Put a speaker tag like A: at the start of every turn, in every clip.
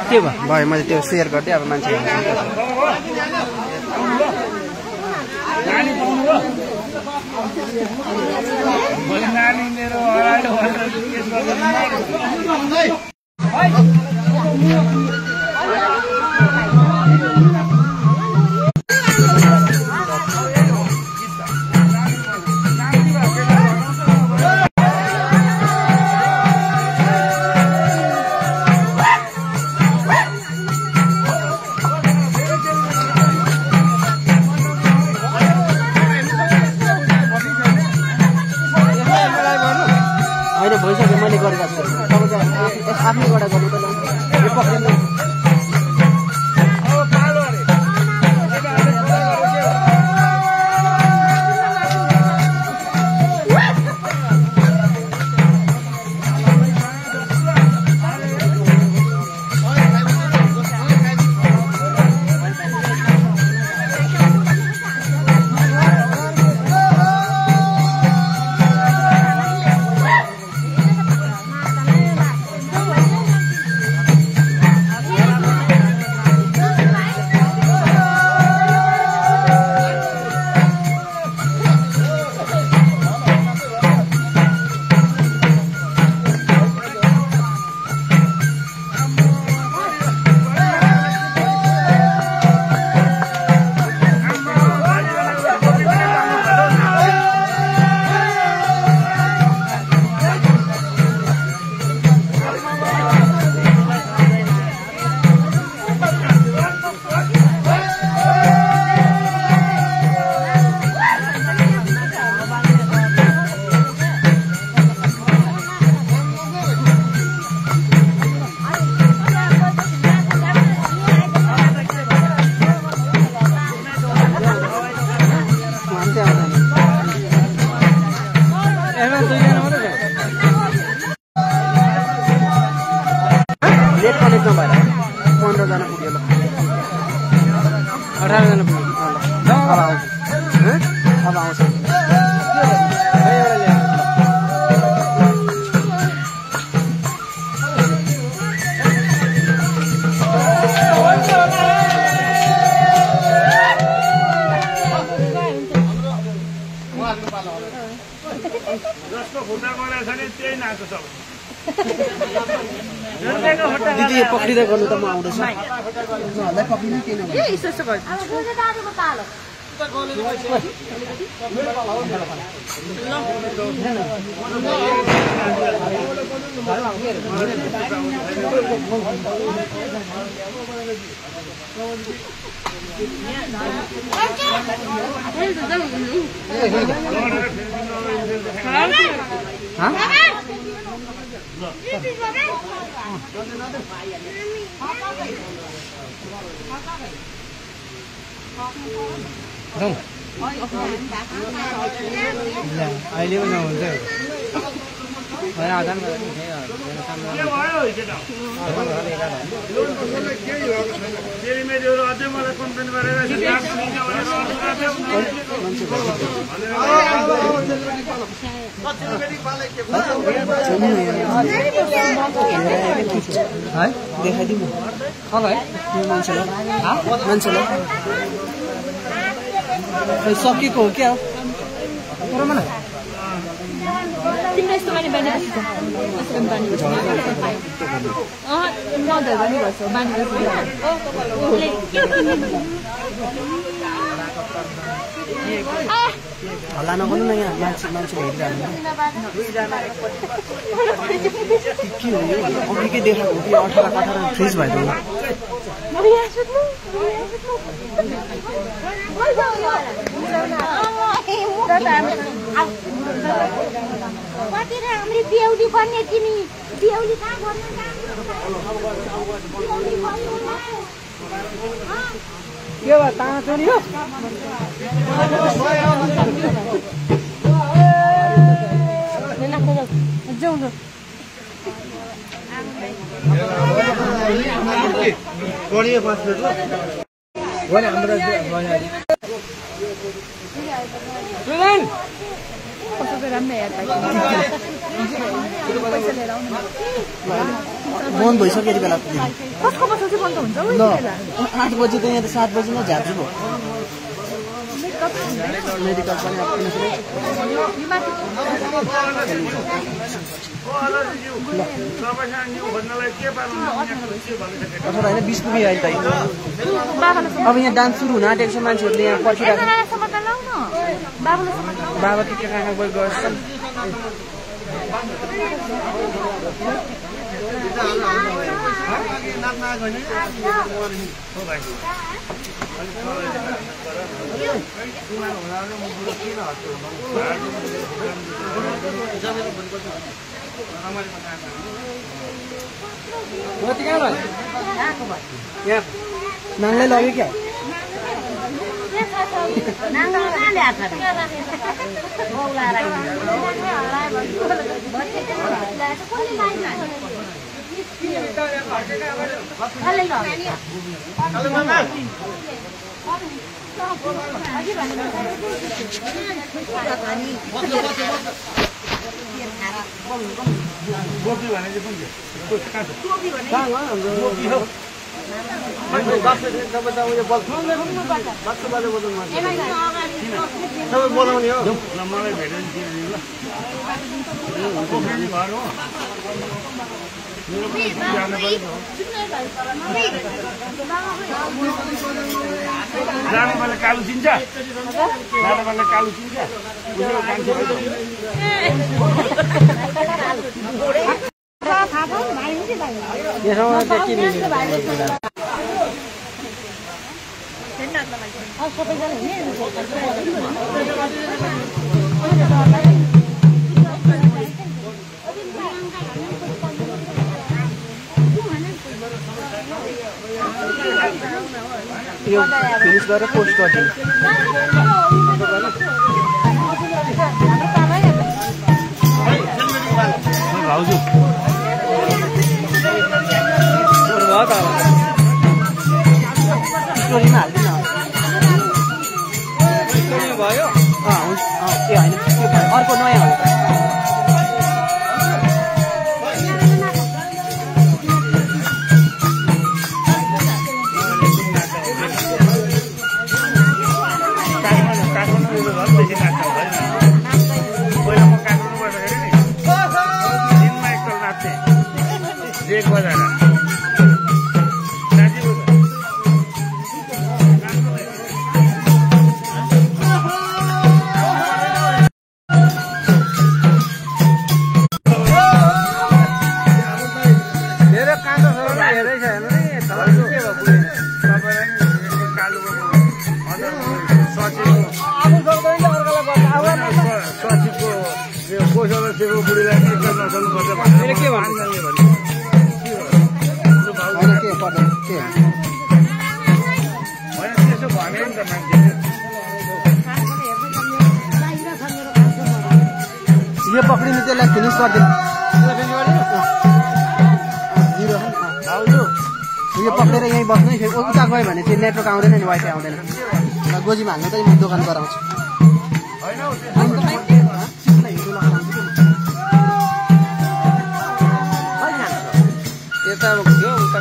A: के भयो मैले त्यो शेयर गर्दै अब मान्छे आफ्नै गडा गर्नु त यो पक्रिनु नेट कनेक्ट नभएर 15 जना पुग्यो ल 18 जना पुग्यो ल अब आउँछ अब आउँछ दिदी पक्रिँदै गर्नु त म आउँदैछु हल्लै पक्रिनु किन अहिले पनि हुन्छ देखाइदिनु मान्छेलाई सकेको हो क्या
B: तिम्रो यस्तो बानी बानी
A: हल्ला नगर्नु न यहाँ मान्छे हेरिरहनु के हो यो अघि के देखाएको कि 18 फ्रिज भयो
B: हाम्रो बेहुली बन्ने तिमी बेहुली कहाँ गर्नु
A: के भयो तामा चोरी हो बन्द भइसक्यो यति बेला
B: कसको बस्छ चाहिँ बन्द हुन्छ
A: 8 बजी त यहाँ त 7 बजीमा झार्छु भयो मेडिकल पनि अथवा होइन 20 पुग्यो अहिले त अब यहाँ डान्स सुरु हुन आँटेको छ मान्छेहरूले यहाँ पर्खिरहेको बाबा के कहाँ गइ गर्छ नाङ्लै लग्यो क्या बोलाउने हो मलाई भेट्दैन राणापाले कालु चिन्छ राणापाले कालु चिन्छ फिनिश गरेर पोस्ट गरिदिनु भाउजू
C: बेग बजाएर
A: यो पक्रिनु त्यसलाई फिनिस गरिदिनु यो पक्रेर यहीँ बस्नु है फेरि उता गयो भने चाहिँ नेटवर्क आउँदैन नि वाइफाई आउँदैन गोजीमा हाल्नु त म दोकान गराउँछु यता उता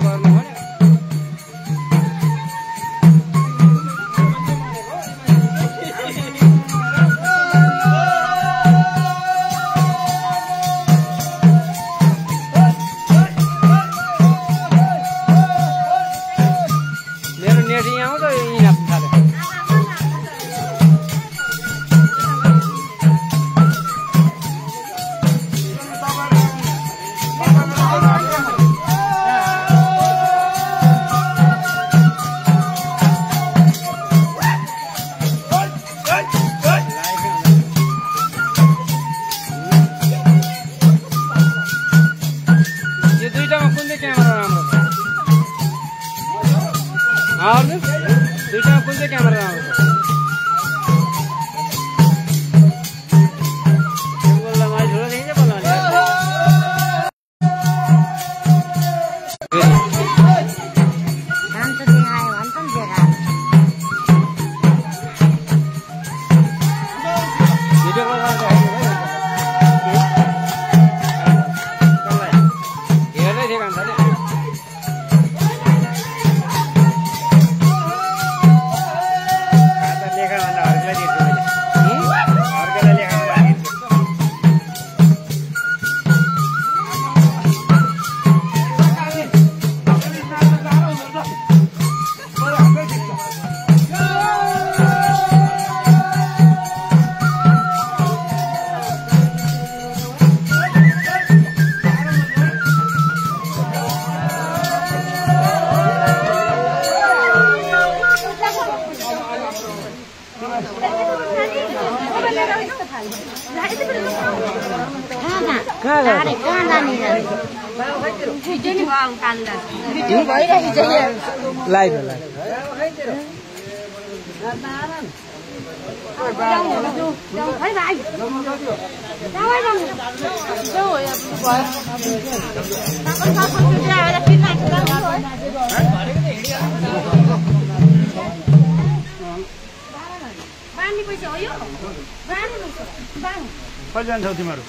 A: गर्नु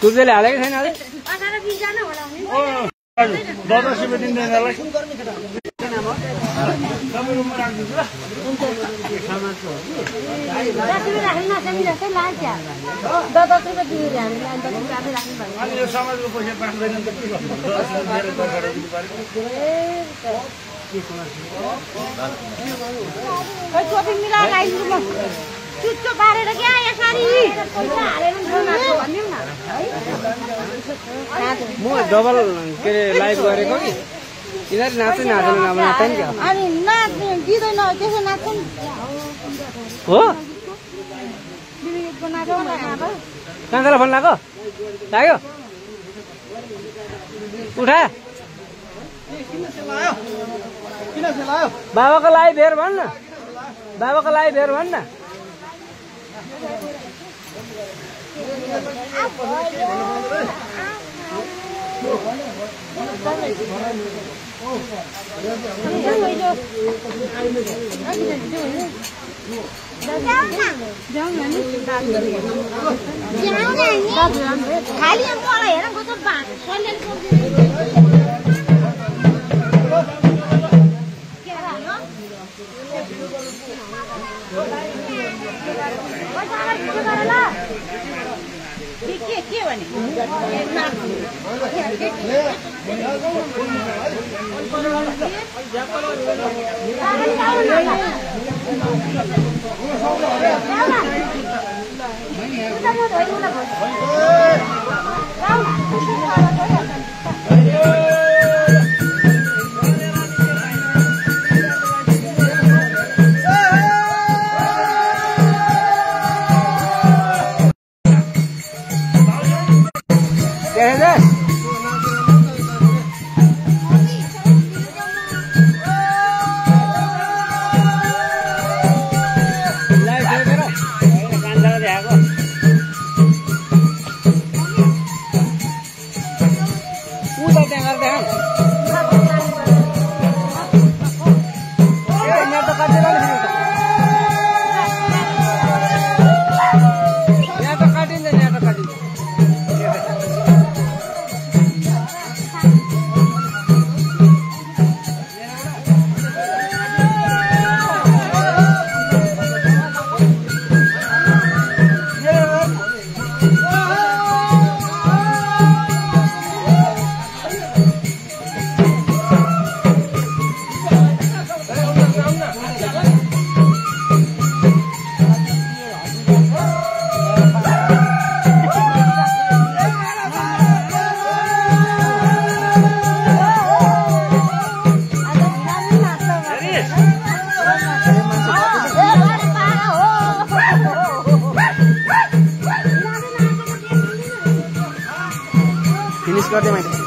A: तुझले हालेको छैन अरे
B: 18-20 जना होला नि
C: 10 रुपैयाँ दिँदैनलाई सबै रुममा राख्दिछु ल अनि यो समाजको पैसा पाउँदैन त के गर्नु 10 रुपैयाँ दरकार दिनु पर्यो
B: चुच्चो पारेर क्या यसरी पैसा हालेर भन्दिउ न
A: म डबल के रे लाइभ गरेको कि यिनीहरु नाच्दै नाच्दैन नाच्दैन क्या
B: अनि नाच्ने दिदैन त्यसो नाच्छन्
A: हो
B: दिदीको नाच्नु अब
A: कान्छालाई फोन लाग्यो लाग्यो उठा किन सेलायो बाबाको लागि भेर भन्न बाबाको लागि भेर भन्न
B: खाली मलाई हेर कस्तो के भने
A: फिनिश गर्दै मैले